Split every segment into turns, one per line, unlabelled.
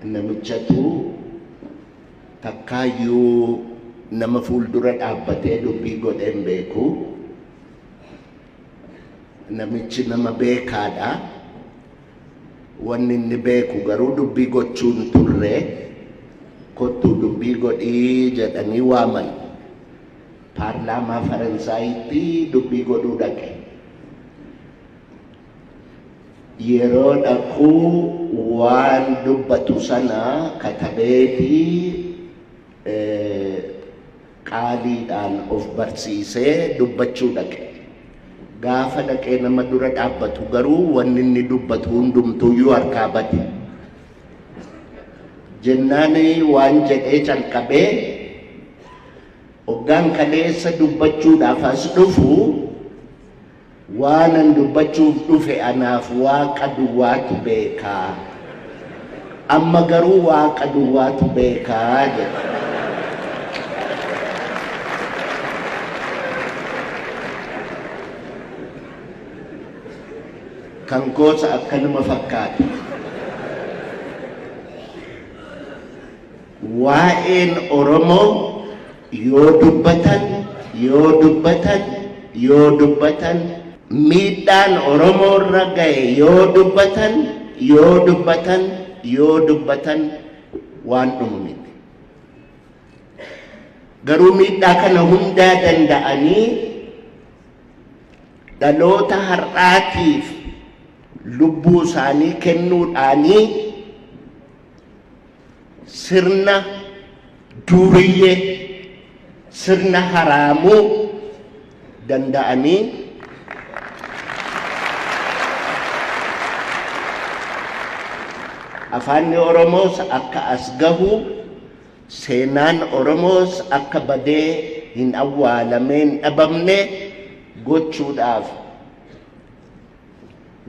Namichatu takkaayyuu nama fuuldura dhaabbatee dubbii godhee hin beeku. Namichi nama beekaadha. Wanni inni beeku garuu dubbii gochuu hin turre. Kottuu dubbii godhii jedhanii waaman. Paarlaamaa Faransaayitti dubbii godhuu dhaqe. Yeroo dhaqu waan dubbatu sana katabeeti qaaliidhaan of barsiisee dubbachuu dhaqe. Gaafa dhaqee nama dura dhaabbatu garuu wanni inni dubbatu hundumtuuyyuu harkaa bade. Jennaan waan jedhee calqabee hoggaan kaleessa dubbachuudhaaf as dhufu Waanan dubbachuuf dhufe anaaf Waaqa duwwaatu beeka. Amma garuu Waaqa duwwaatu beeka jedhe. Kan koos akkanuma fakkaata. Waa'een Oromoo yoo dubbatan, yoo dubbatan, yoo dubbatan, miidhaan Oromoorra ga'e yoo dubbatan, yoo dubbatan, yoo dubbatan waan dhumu miti. Garuu miidhaa kana hundaa danda'anii dhaloota har'aatiif lubbuu isaanii kennuudhaanii sirna duuriyyee, sirna haraamuu danda'anii afaanni Oromoos akka as gahu, seenaan Oromoos akka badee hin awwaalamee hin dhabamne gochuudhaaf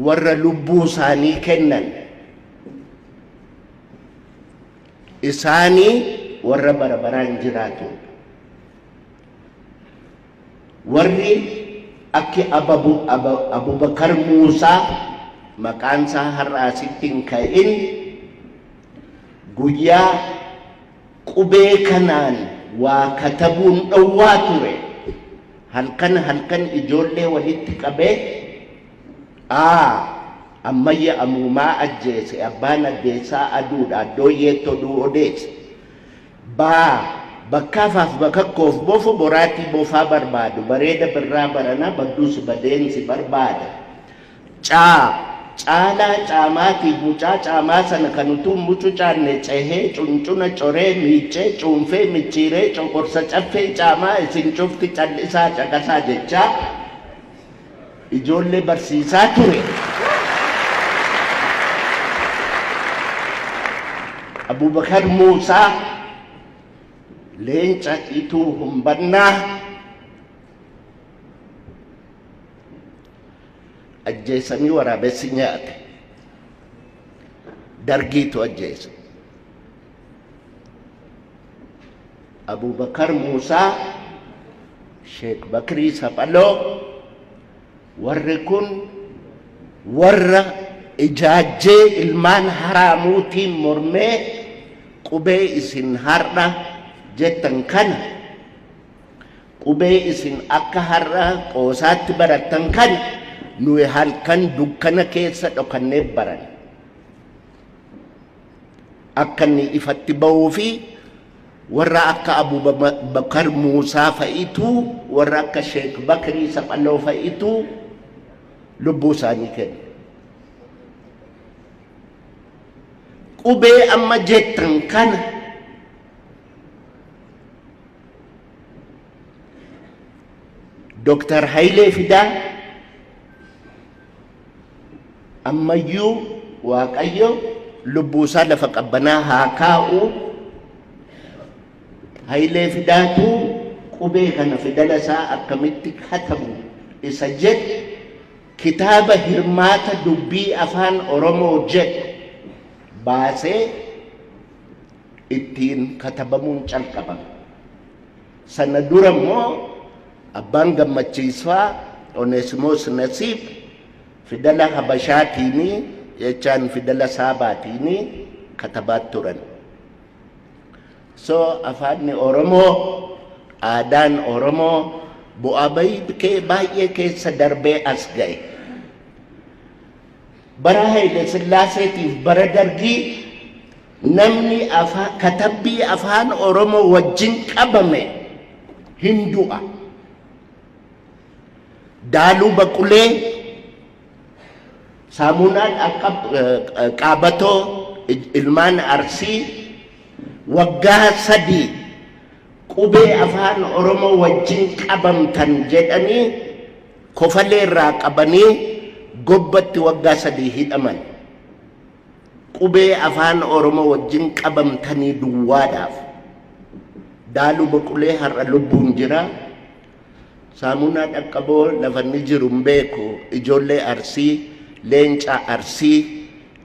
warra lubbuu isaanii kennan isaanii warra bara baraan jiraatu. Warri akki Abubakar Muusaa maqaan isaa har'a asitti hin ka'in guyyaa qubee kanaan waa katabuun dhowwaa ture. Halkan halkan ijoollee walitti qabee A. Ammayya amuumaa ajjeese abbaan addeessaa aduudha addooyyeetti oduu odeesse. B. Bakkaafaaf bakakkoof bofo boraatii bofaa barbaadu bareeda birraa barana badduus badeen si barbaada. C. Caalaa caamaatiif mucaa caamaa sana kan utuu hin mucucaanne cehee cuncuna coree miiccee cuunfee micciiree coqorsa caffee caamaa isin cufti cal'isaa caqasaa jechaa ijoollee barsiisaa ture. Abubakar Muusaa leenca ituu humbannaa ajjeesanii waraabessi nyaate. Dargiitu ajjeese. Abubakar Muusaa, Sheek Bakrii Saphaloo, warri kun warra ijaajjee ilmaan haraamuutiin mormee qubee isin har'a jettan kana qubee isin akka har'a qoosaatti barattan kana nuyi halkan dukkana keessa dhokannee baranne. Akka inni ifatti ba'uu fi warra akka Abubakar Muusaa fa'itu, warra akka Sheek Bakrii Saphaloo fa'itu lubbuu isaanii kenne. Qubee amma jettan kana Dr. Hayilee Fidaa ammayyuu Waaqayyo lubbuu isaa lafa qabbanaa haa kaa'u. Hayilee Fidaatu qubee kana fidala isaa akkamitti katabu isa jedhu kitaaba hirmaata dubbii afaan Oromoo jedhu baasee ittiin katabamuun calqabame. Sana dura immoo abbaan Gammachiisfaa Oneesimoos Nasiib fidala Habashaatiini jechaan fidala Saabaatiini katabaa turan. So afaanni Oromoo, aadaan Oromoo bu'aa bayii baay'ee keessa darbee as ga'e. Bara Haile Sillaaseetiif bara Dargii namni katabbii afaan Oromoo wajjin qabame hin du'a. Daaluu Baqulee, saamunaan akka qaabatoo ilmaan Arsii waggaa 3 qubee afaan Oromoo wajjin qabamtan jedhanii kofalee irraa qabanii gobbatti waggaa 3 hidhaman. Qubee afaan Oromoo wajjin qabamtanii duwwaadhaaf. Daaluu Baqulee har'a lubbuun jira. Saamunaa Dhaqqaboo lafa inni jiru hin beeku. Ijoollee Arsii, leenca Arsii,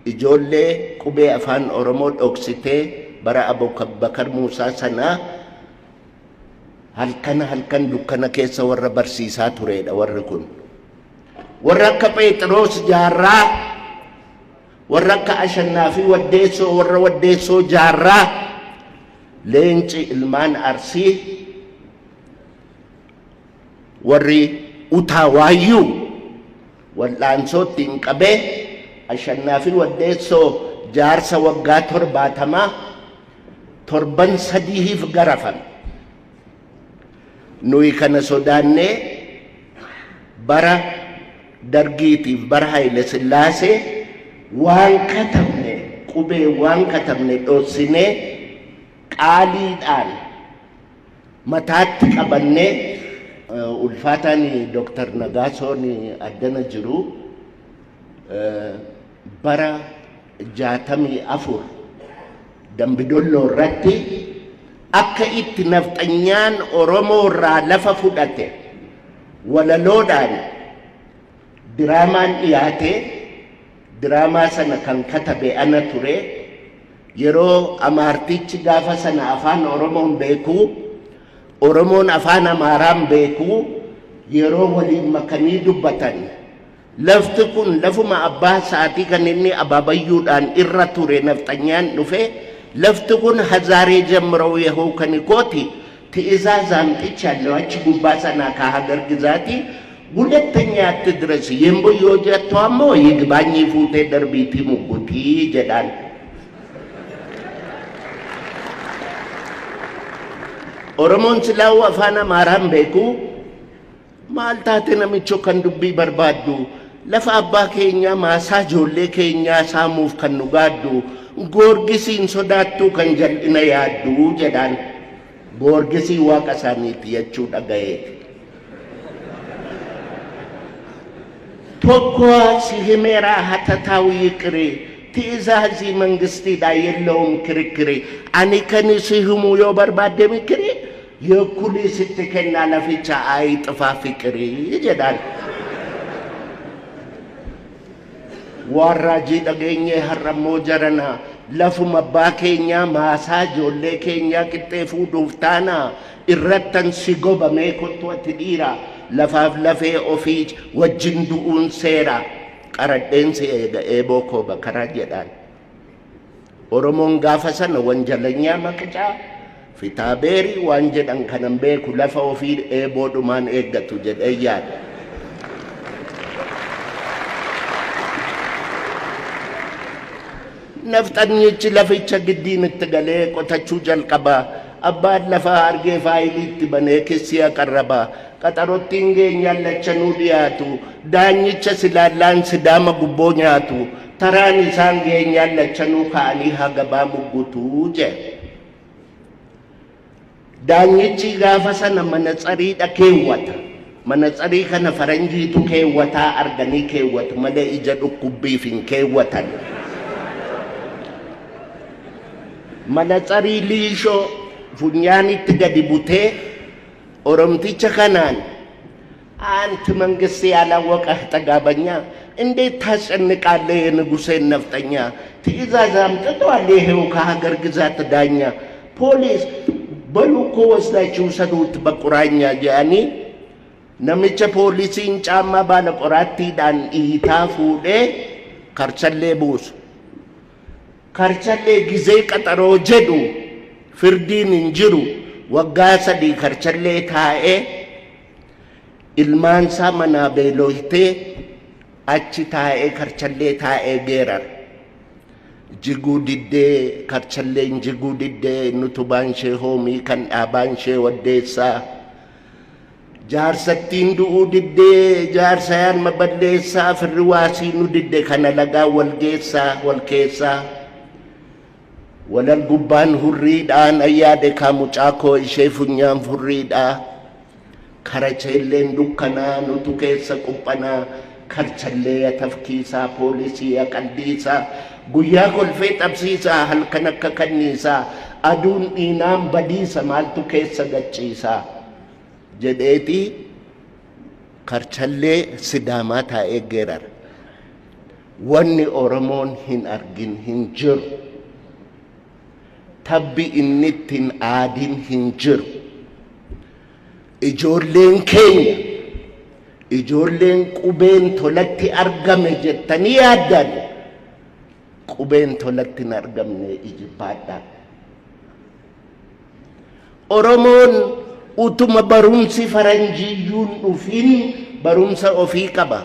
ijoollee qubee afaan Oromoo dhoksitee bara Abubakar Muusaa sanaa halkan halkan dukkana keessa warra barsiisaa turedha warri kun. Warra akka Phexros Jaarraa, warra akka Ashannaa fi Waddeessoo, warra Waddeessoo Jaarraa, leenci ilmaan Arsii, warri Utaa Waayyuu wal'aansootti hin qabee Ashannaa fi Waddeessoo jaarsa waggaa 70 torban sadiif garafame. Nuyi kana sodaannee bara Dargiitiif bara Haile Sillaasee waan katabne, qubee waan katabne dhossinee qaaliidhaan mataatti qabannee. Ulfaataan Dr. Nagaasoon addana jiru bara 64 Dambidolloo irratti akka itti nafxanyaan Oromoo irraa lafa fudhate walaloodhaan diraamaan dhiyaate. Diraamaa sana kan katabe ana ture. Yeroo Amaartichi gaafa sana afaan Oromoon beekuu, Oromoon afaan Amaaraan beekuu, yeroo waliin makanii dubbatan, lafti kun lafuma abbaa isaatii kan inni abaabayyuudhaan irra ture nafxanyaan dhufe, lafti kun hazaaree ጀምረው ይኸው ከኒኮቲ ትእዛዝ አምጥቻለሁ achi gubbaa sanaa ከሀገር ግዛቲ ሁለተኛ አትድረስ የምቦ jettu ammoo ይግባኝ fuutee darbiitii muggutii jedhaan. Oromoon silaa'uu afaan Amaaraan beeku, maal taate namicho kan dubbii barbaaddu, lafa abbaa keenyaa maasaa ijoollee keenyaa saamuuf kan nu gaaddu, Goorgisiin sodaattuu kan jal'ina yaaddu jedhaan. Goorgisii waaqa isaaniiti jechuu dhagayeeti. Tokko si himeeraa hatataው ይቅር ትእዛዚ መንግስቲidha የለውም ክርክር ani kan si himuu yoo barbaadde mikiri የኩሊ sitti kennaa laficha ayixfaa fiqirii jedhaan. Waan raajii dhageenyee har'ammoo jarana lafuma abbaa keenyaa maasaa ijoollee keenyaa qixxee fuudhuuf taana irrattan si gobamee kottu ati dhiira lafaaf lafee ofii wajjin du'uun seera qaradheen si eega eeboo koo bakaraa jedhaan. Oromoon gaafa sana wanjalanyaa maqicaa fitaabeerii waan jedhan kanan beeku lafa ofii eeboodhumaan eeggatu jedhee yaada. Nafxanyichi laficha giddiin itti galee qotachuu jalqaba. Abbaan lafaa argee faayilii itti banee kissii aqarraba. Qaxarottiin geenyaan lachanuu dhiyaatu. Daanyicha silaallaan sidaama gubboo nyaatu. Taraan isaan geenyaan lachanuu ka'anii hagabaa muggutuu jedhe. Daanyichi gaafa sana manatsariidha keewwata. Manatsarii kana faranjiitu keewwataa arganii keewwatu malee ija dhukkubbiif hin keewwatan. Manatsarii liishoo funyaanitti gadi butee Oromticha kanaan አንተ መንግስት ያላወቀህ ጠጋበኛ እንዴት ታስጨንቃለህ የንጉሴን ነፍጠኛ? ትእዛዝ አምጥቷል ይሄው ከሀገር ግዛት ዳኛ። ፖሊስ በሉ እኮ ወስዳችሁ ውሰዱት በቁራኛ jedhanii namicha poolisiin caammaa baala qoraattiidhaan dhiitaa fuudhee karchallee buusu. Karchallee gizee qaxaroo jedhu firdiin hin jiru. Waggaa 3 karchallee taa'ee ilmaansaa manaa beeloytee achi taa'ee karchallee taa'ee geerara. Jiguu diddee karchalleen jiguu diddee nutubaan ishee hoomii kan dhaabaan ishee waddeessaa. Jaarsattiin du'uu diddee jaarsa yaanma balleessaa firri waasii nu didde kana lagaa wal geessaa wal keessaa. Walal gubbaan hurriidhaan ayyaade kaa mucaa koo ishee funyaan furriidhaa. Karacheelleen dukkanaa nutu keessa quphanaa karchallee yatafkiisaa poolisii yaqaldiisaa guyyaa kolfee xabsiisaa halkan akka kanniisaa aduun dhiinaan badiisa maaltu keessa gachiisaa jedheeti karchallee Sidaamaa taa'ee geerara. Wanni Oromoon hin argin hin jiru. Tabbi inni ittiin aadin hin jiru. Ijoolleen keenya ijoolleen qubeen tolatti argame jettanii yaaddan qubeen tolatti hin argamne ijibbaadhaa. Oromoon utuma barumsi faranjiyyuun dhufin barumsa ofii qaba.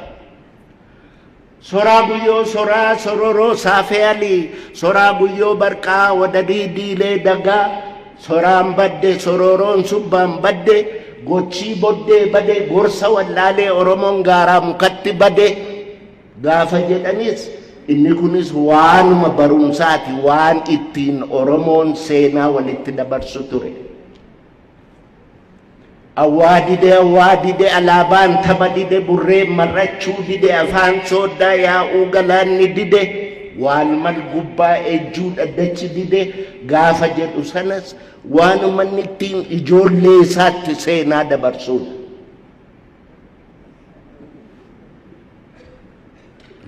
Soraa guyyoo soraa sororoo saafee alii soraa guyyoo barqaa wadadii diilee dagaa soraan badde sororoon subbaan badde gochii boddee bade gorsa wallaalee Oromoon gaaraa mukatti bade gaafa jedhanis inni kunis waanuma barumsaati waan ittiin Oromoon seenaa walitti dabarsu ture. Awwaa dide awwaa dide alaabaan tapha dide burreen mar'achuu dide afaan sooddaa yaa'uu galaanni dide waan mal gubbaa ejjuu dhaddachi dide gaafa jedhu sanas waanuma inni ittiin ijoollee isaatti seenaa dabarsuudha.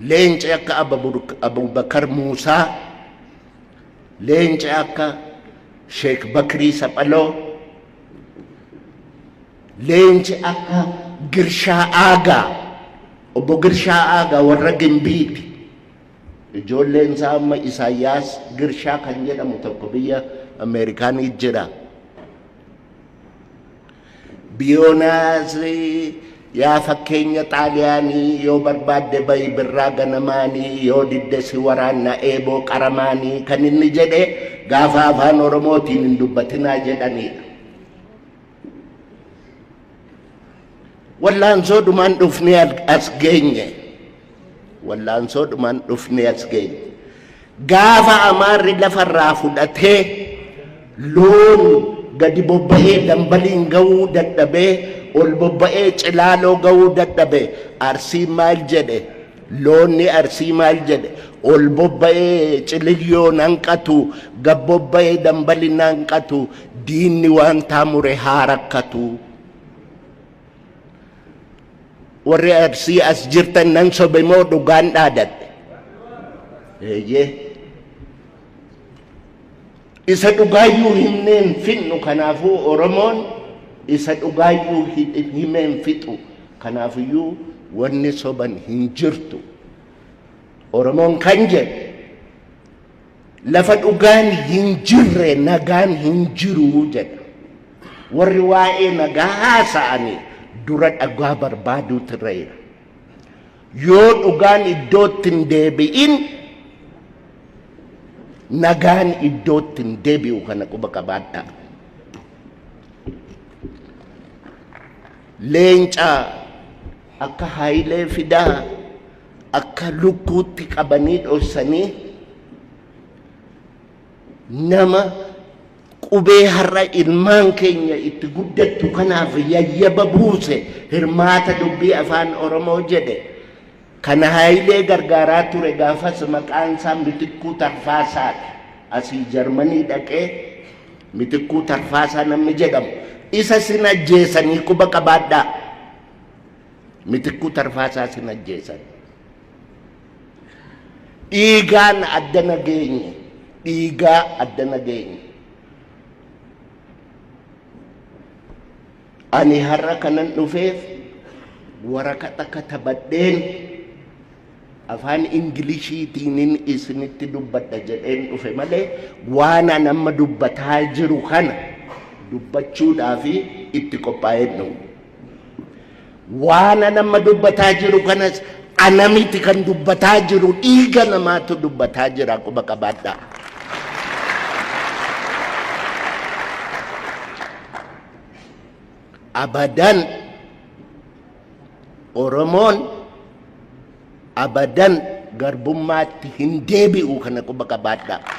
Leenci akka Abubakar Muusaa, leenci akka Sheek Bakrii Saphaloo, leenci akka Girshaa Aagaa, obbo Girshaa Aagaa warra Gimbiiti. Ijoolleen isaa amma Isaayyaas Girshaa kan jedhamu tokko biyya Ameerikaanii jira. Biyoonaas yaa fakkeenya Xaaliyaanii yoo barbaadde bayi birraa ganamaanii yoo didde si waraanna eeboo qaramaanii kan inni jedhe gaafa afaan Oromootiin hin dubbatinaa jedhanidha. Wallaansoodhumaan dhufnee as geenye. Wallaansoodhumaan dhufnee as geenye. Gaafa Amaarri lafarraa fudhatee loon gadi bobba'ee dambaliin ga'uu dadhabee ol bobba'ee cilaaloo ga'uu dadhabe Arsii maal jedhe loonni Arsii maal jedhe ol bobba'ee ciliyyoo nanqatu gad bobba'ee dambali nanqatu diinni waan taamure haa rakkatu. Warri Arsii as jirtan nan sobe moo dhugaan dhaadadhe? Eeyyee. Isa dhugaayyuu himneen finnu kanaafuu Oromoon isa dhugaayyuu himeen fixu kanaafiyyuu wanni soban hin jirtu. Oromoon kan jedhe lafa dhugaan hin jirre nagaan hin jiru jedha. Warri waa'ee nagaa haasa'anii dura dhugaa barbaaduutu irra jira. Yoo dhugaan iddootti hin deebi'in nagaan iddootti hin deebi'u kana quba qabaadhaa. Leenca akka Hayilee Fidaa akka lukkuutti qabanii dhoksanii nama qubee har'a ilmaan keenya itti guddattu kanaaf yayyaba buuse hirmaata dubbii afaan Oromoo jedhe kana Hayilee gargaaraa ture gaafas maqaan isaa Mitikkuu Tarfaasaati. Asii Jarmanii dhaqee Mitikkuu Tarfaasaa namni jedhamu isa sin ajjeesanii quba qabaadhaa. Mitikkuu Tarfaasaa sin ajjeesan. Dhiigaan addana geenye. Dhiigaa addana geenye. Ani har'a kanan dhufeef waraqata katabadheen Afaan Ingiliishiitiinin isinitti dubbadha jedheen dhufe malee waan an amma dubbataa jiru kana dubbachuudhaaf itti qophaa'een dhufe. Waan an amma dubbataa jiru kanas ana miti kan dubbataa jiru, dhiiga namaatu dubbataa jira, quba qabaadhaa. Abadan Oromoon abadan garbummaatti hin deebi'u, kana quba qabaadhaa.